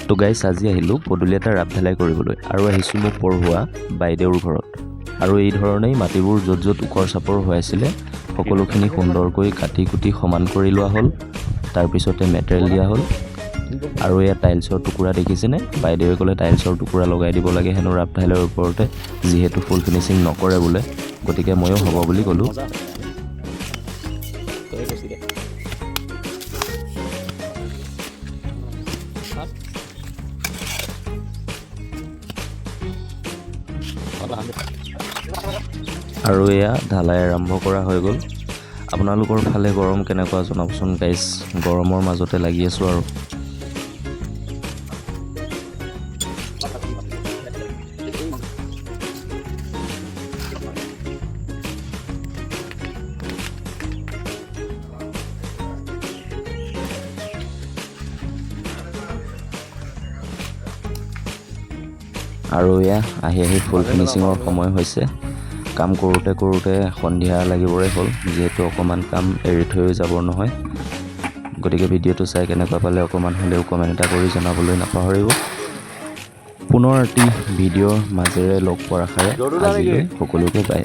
তো গাইছ, আজি আহিলোঁ পদূলি এটা ৰাপ ঢালাই কৰিবলৈ আৰু আহিছোঁ মোক পঢ়োৱা বাইদেউৰ ঘৰত। আৰু এই ধৰণেই মাটিবোৰ য'ত য'ত ওখৰ চাপৰ হৈ আছিলে, সকলোখিনি সুন্দৰকৈ কাটি কুটি সমান কৰি লোৱা হ'ল। তাৰপিছতে মেটেৰিয়েল দিয়া হ'ল। আৰু এয়া টাইলছৰ টুকুৰা দেখিছেনে? বাইদেৱে ক'লে টাইলছৰ টুকুৰা লগাই দিব লাগে হেনো ৰাপ ঢালাইৰ ওপৰতে, যিহেতু ফুল ফিনিচিং নকৰে বোলে। গতিকে ময়ো হ'ব বুলি ক'লোঁ। মজা, তই কৈছি দে। সাত। অলপ। আৰু এয়া ঢালাই আৰম্ভ কৰা হৈ গ'ল। আপোনালোকৰ ফালে গৰম কেনেকুৱা জনাবচোন গাইজ। গৰমৰ মাজতে লাগি আছোঁ আৰু। আৰু এয়া আহি আহি ফুল ফিনিচিঙৰ সময় হৈছে। কাম কৰোঁতে কৰোঁতে সন্ধিয়া লাগিবৰে হ'ল, যিহেতু অকণমান কাম এৰি থৈও যাব নহয়। গতিকে ভিডিঅ'টো চাই কেনেকুৱা পালে অকণমান হ'লেও কমেণ্ট এটা কৰি জনাবলৈ নাপাহৰিব। পুনৰ এটি ভিডিঅ'ৰ মাজেৰে লগ পোৱাৰ আশাৰে আজিলৈ সকলোকে বাই।